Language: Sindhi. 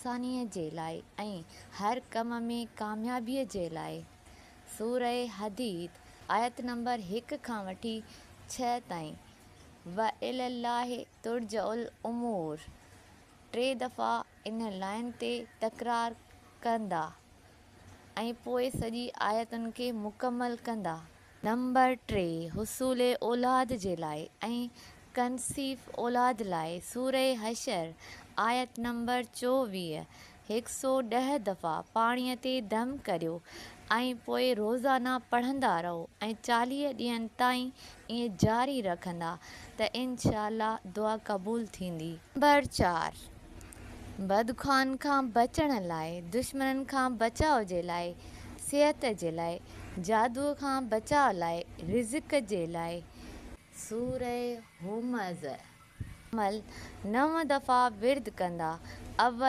آسانيء جي لاء ۽ هر ڪم ۾ ڪاميابيء جي لاء. سوره حديد آيت نمبر هڪ کان وٺي ڇهه تائين والي الله ترجع الامور ٽي دفعا ان لائين تي تڪرار ڪندا ۽ پوء سڄي آيتن کي مڪمل ڪندا. نمبر ٽي، حصول اولاد جي لاء ۽ ڪنسيف اولاد لاء سوره حشر آيت نمبر 24 110 دفعا پاڻيء تي دم ڪريو ۽ پوء روزانه پڙهندا رهو ۽ 40 ڏينهن تائين ائين جاري رکندا ته انشاء الله دعا قبول ٿيندي. نمبر چار، بدخواهن کان بچڻ لاء، دشمنن کان بچاء جي لاء، صحت جي لاء، جادوء کان بچاء لاء، رزق جي لاء. سوره همزه. عمل نو دفعا ورد ڪندا. اول.